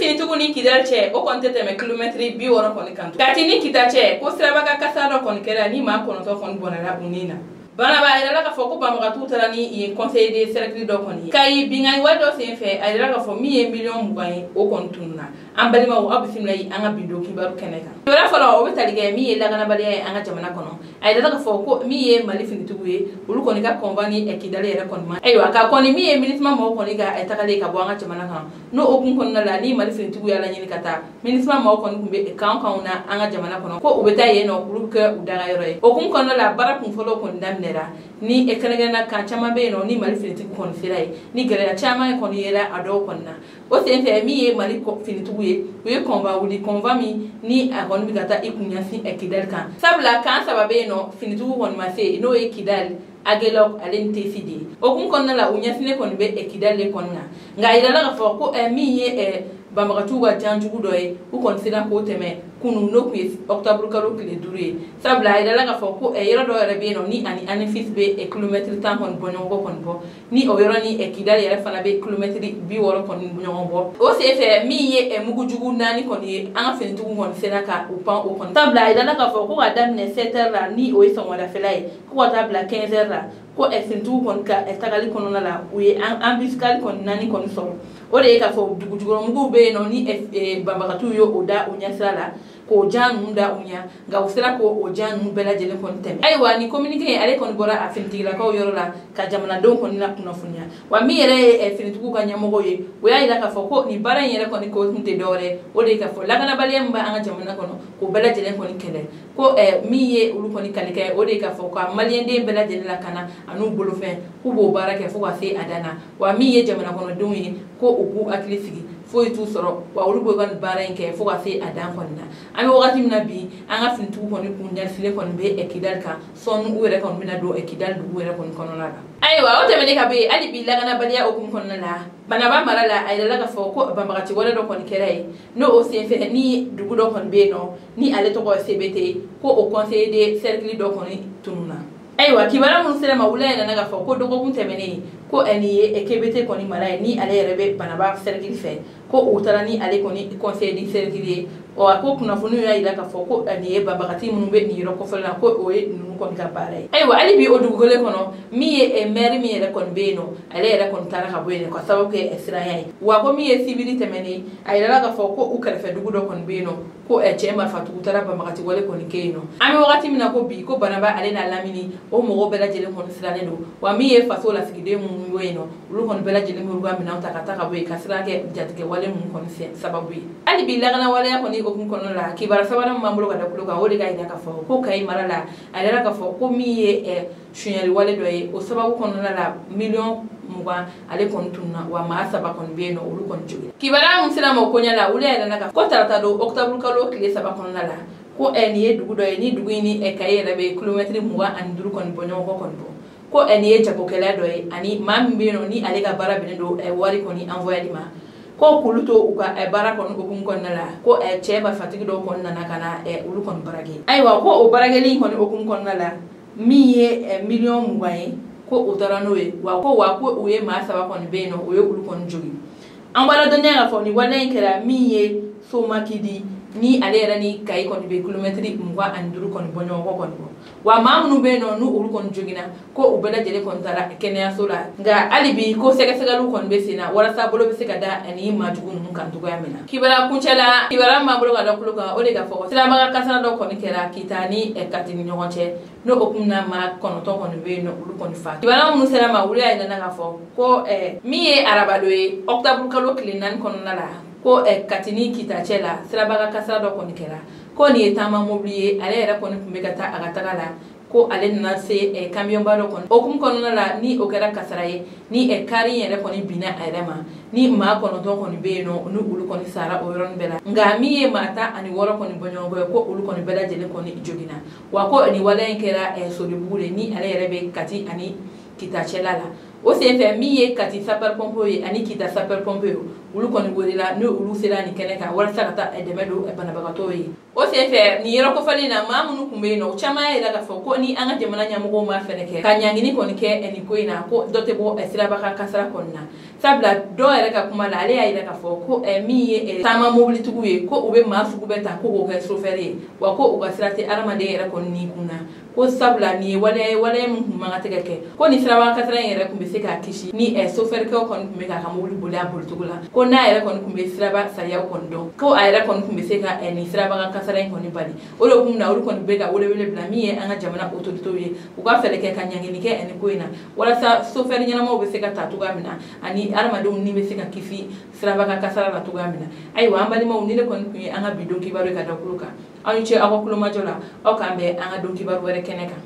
finitigiw ni Kidali cɛ, o kɔni tɛ tɛmɛ kilomɛtiri 60 kɔni kan. Kati ni Kita cɛ, ko siraba ka kasara dɔ kɔni kɛra ni maa 9 kɔni bɔnɛla u ni na. Banaba, a yirala k'a fɔ ko banbagatɔw taara ni yen conseiller de cercle dɔ kɔni ye. Kayi, binkanni wale dɔ sen fɛ, a yirala k'a fɔ min ye miliyɔn 20 ye, o kɔni tununna. An balimaw, aw bisimila an ka bi don kibaru kɛnɛ kan. Kibaruya fɔlɔ, o bɛ tali kɛ min ye lakanabaliya ye an ka jamana kɔnɔ. A yirala k'a fɔ ko min ye Mali finitigiw ye, olu kɔni ka convoi ni Kidali yɛrɛ kɔni ma. Ayiwa, ka kɔni min ye MINUSMA mɔgɔw kɔni ka tagalen ka bɔ an ka jamana kan, n'o hukumu kɔnɔna la ni Mali finitigiw y'a laɲini ka taa, MINUSMA mɔgɔw kɔni tun bɛ kan kanw na an ka jamana kɔnɔ, ko u bɛ taa yen nɔ, olu bɛ kɛ u dagayɔrɔ ye. O hukumu kɔnɔna la, baara kunfɔlɔw kɔni daminɛra ni kɛrɛnkɛrɛnnenya kan caman bɛ yen nɔ ni Mali finitigiw kɔni sera yen, ni gɛlɛya caman kɔni yera a dɔw kɔni na. O senfɛ, min ye Mali finitigiw ye, u ye convoi wuli, convoi min ni a kɔni bɛ ka taa i kun ɲɛsin Kidali kan, sabula kan 3 bɛ yen nɔ finitigiw kɔni ma se, n'o ye Kidali, Aguelhok ale ni Tessit de ye. O hukumu kɔnɔna la, u ɲɛsinnen kɔni bɛ Kidali de kɔni na. Nka a yirala k'a fɔ ko min ye banbagatiw ka janjugu dɔ ye, u kɔni sera k'o tɛmɛ kunun, n'o tun ye octobre kalo tile 5 ye, sabula a yirala k'a fɔ ko yɔrɔ dɔ yɛrɛ bɛ yen nɔ ni ani Anefis bɛ kilomɛtiri 10 kɔni bɔ ɲɔgɔn kɔ kɔni bɔ, ni o yɔrɔ ni Kidali yɛrɛ fana bɛ kilomɛtiri 60 kɔni ɲɔgɔn bɔ. O senfɛ, min ye mugujugu 4 kɔni ye, an ka finitigiw kɔni sera ka u pan o kɔni, sabula a yirala k'a fɔ ko ka daminɛ 7 heures la, ni o ye sɔgɔmadafɛla ye, ko ka taa bila 15 heures la, ko finitigiw kɔni ka tagali kɔnɔna la, u ye embuscade kɔni 4 kɔni sɔrɔ. O de ye k'a fɔ dugujukɔrɔmuguw bɛ yen nɔ ni banbagatɔw ye o da u ɲɛsira la, k'o jan ninnu da u ɲɛ, nka u sera k'o jan ninnu bɛɛ lajɛlen kɔni tɛmɛ. Ayiwa, ni communiqué in, ale kɔni bɔra a finitigilakaw yɔrɔ la ka jamanadenw kɔni la kunnafoniya. Wa min yɛrɛ ye finitigiw ka ɲɛmɔgɔw ye, o y'a yira k'a fɔ ko nin baara in yɛrɛ kɔni ko kun tɛ dɔwɛrɛ, o de ye k'a fɔ lakanabaliya min bɛ an ka jamana kɔnɔ, k'o bɛɛ lajɛlen kɔni kɛlɛ. Ko min ye olu kɔni kalikɛ, o de ye k'a fɔ ka maliyɛnden bɛɛ lajɛlen lakana an'u bolofɛn, k'u b'o baara kɛ fo ka se a dan na. Wa min ye jamana kɔnɔdenw ye, ko u k'u hakili sigi, foyi t'u sɔrɔ, wa olu b'o ka nin baara in kɛ fo ka se a dan kɔni na. An bɛ wagati min na bi, an ka finitigiw kɔni kun ɲɛsinnen kɔni bɛ Kidali kan, sɔɔni u yɛrɛ kɔni bɛna don Kidali dugu yɛrɛ kɔni kɔnɔna la. Ayiwa, o tɛmɛnen ka bɔ yen, hali bi lakanabaliya hukumu kɔnɔna la, Banaba mara la, a yirala k'a fɔ ko banbagati wɛrɛ dɔ kɔni kɛra yen, n'o o senfɛ ni dugu dɔ kɔni bɛ yen nɔ ni ale tɔgɔ ye CBT, ko o conseiller de cercle dɔ kɔni tununna. Ayiwa, kibaruya minnu sera ma wula in nana k'a fɔ ko dɔgɔkun tɛmɛnen, ko nin ye KBT kɔni mara ye, ni ale yɛrɛ bɛ Banaba cercle fɛ, ko u taara ni ale kɔni conseiller de cercle ye. Ɔ, ko kunnafoniw y'a jira k'a fɔ ko nin ye banbagati minnu bɛ nin yɔrɔ kɔfɛla la, ko o ye ninnu kɔni ka baara ye. Ayiwa, hali bi o dugukolo kɔnɔ, min ye maire min yɛrɛ kɔni bɛ yen nɔ, ale yɛrɛ kɔni taara ka bɔ yen ka sababu kɛ siranya ye. Wa ko min ye sibiri tɛmɛnen, a yirala k'a fɔ ko u kɛrɛfɛ dugu dɔ kɔni bɛ yen nɔ, ko cɛ marifatigiw taara banbagati wale kɔni kɛ yen nɔ. An bɛ wagati min na ko bi, ko Banaba ale n'a lamini, o mɔgɔw bɛɛ lajɛlen kɔni sirannen don. Wa min ye faso lasigiden minnu bɛ yen nɔ, olu kɔni bɛɛ lajɛlen b'u ka minɛnw ta ka taa ka bɔ yen, ka sira kɛ jatigɛ wale minnu kɔni sababu ye. Hali bi lakana waleya kɔni hukumu kɔnɔna la, kibaruya sabanan min b'an bolo ka da tulo kan, o de ka yira k'a fɔ ko Kayi mara la, a yira k'a fɔ ko min ye suɲɛli wale dɔ ye, o sababu kɔnɔna la miliyɔn 20 ale kɔni tununna, wa maa 3 kɔni bɛ yen nɔ, olu kɔni jogin. Kibaruya min sera ma o koɲɛ la, olu yɛrɛ nana ko tarata don octobre kalo tile 3 kɔnɔna la, ko nin ye dugu dɔ ye, ni dugu in ni Kayi yɛrɛ bɛ kilomɛtiri 25 kɔni bɔ ɲɔgɔn kɔ kɔni bɔ, ko nin ye jagokɛla dɔ ye, ani maa min bɛ yen nɔ ni ale ka baara bɛnnen don wari kɔni envoyeli ma, ko k'olu to u ka baara kɔni hukumu kɔnɔna la, ko cɛ marifatigi dɔw kɔni nana ka na olu kɔni barakɛ. Ayiwa, ko o baarakɛli kɔni hukumu kɔnɔna la, min ye miliyɔn 20 ye, ko u taara n'o ye. Wa ko u ye maa 3 kɔni bɛ yen nɔ, o ye olu kɔni jogin. An b'a ladɔnniya k'a fɔ nin waleya in kɛra min ye Somakidi, ni ale yɛrɛ ni Kayi kɔni bɛ kilomɛtiri 25 kɔni bɔ ɲɔgɔn kɔ kɔni bɔ. Wa maa minnu bɛ yen nɔ n'u olu kɔni joginna, ko u bɛɛ lajɛlen kɔni taara kɛnɛyaso la, nka hali bi ko sɛgɛsɛgɛliw kɔni bɛ sen na walasa bolo bɛ se ka da ani maa jugu ninnu kan cogoya min na. Kibaruya kuncɛ la, kibaruya min b'an bolo ka da tulo kan, o de k'a fɔ sirabaga kasara dɔ kɔni kɛra Kita ni Kati ni ɲɔgɔn cɛ, n'o hukumu na maa 9 kɔni bɛ yen nɔ, olu kɔni fa. Kibaruya minnu sera ma, olu y'a yira k'a fɔ ko min ye arabado ye octobre kalo tile 4 kɔnɔna la, ko Kati ni Kita cɛ la, sirabaga kasara dɔ kɔni kɛra, ko nin ye taama mobili ye, ale yɛrɛ kɔni tun bɛ ka taa a ka taga la, ko ale nana se kamiyɔnba dɔ kɔni hukumu kɔnɔna la, ni o kɛra kasara ye, ni kari in yɛrɛ kɔni binna a yɛrɛ ma, ni maa 9 kɔni bɛ yen nɔ, ni olu kɔni sara o yɔrɔnin bɛɛ la. Nka min ye maa 16 kɔni bɔ ɲɔgɔn kɔ ye, ko olu kɔni bɛɛ lajɛlen kɔni joginna. Wa ko nin waleya in kɛra Solibugu de, ni ale yɛrɛ bɛ Kati ani Kita cɛla la. O senfɛ, min ye Kati sapeur pompier ye ani Kita sapeur pompier ye, olu kɔni welela, ni olu sera nin kɛnɛ kan walasa ka taa dɛmɛ don banabagatɔw ye. O senfɛ, nin yɔrɔ kofɔlen na, maa minnu tun bɛ yen nɔ, o caman y'a jira k'a fɔ ko ni an ka jamana ɲɛmɔgɔw ma fɛɛrɛ kɛ ka ɲangini kɔni kɛ nin ko in na, ko dɔ tɛ bɔ sirabaga kasara kɔni na. Sabula dɔw yɛrɛ ka kuma la, ale y'a yira k'a fɔ ko min ye taama mobilitigiw ye, ko u bɛ maa sugu bɛɛ ta ko k'o kɛ sofɛri ye, wa ko u ka sira tɛ adamaden yɛrɛ kɔni ni kun na. Ko sabula nin ye waleya ye, waleya min tun man kan tɛ ka kɛ, ko nin siraba kasara in yɛrɛ tun bɛ se k'a kisi ni sofɛrikɛw kɔni tun bɛ k'a ka mobili boli a bolicogo la, ko n'a yɛrɛ kɔni tun bɛ siraba sariyaw kɔni dɔn, ko a yɛrɛ kɔni tun bɛ se ka nin siraba kasara in kɔni bali. O de kun na olu kɔni bɛ ka welewele bila min ye an ka jamana autorités ye, u ka fɛɛrɛ kɛ ka ɲangili kɛ nin ko in na, walasa sofɛri ɲɛnamaw bɛ se ka ta cogoya min na, ani adamadenw ni bɛ se ka kisi siraba kasara la cogoya min na. Ayiwa an balimaw, ni ne kɔni tun ye an ka bi don kibaru ye ka da kulo kan. Aw ni ce aw ka kulomajɔ la, aw k'an bɛn an ka don kibaru wɛrɛ kɛnɛ kan.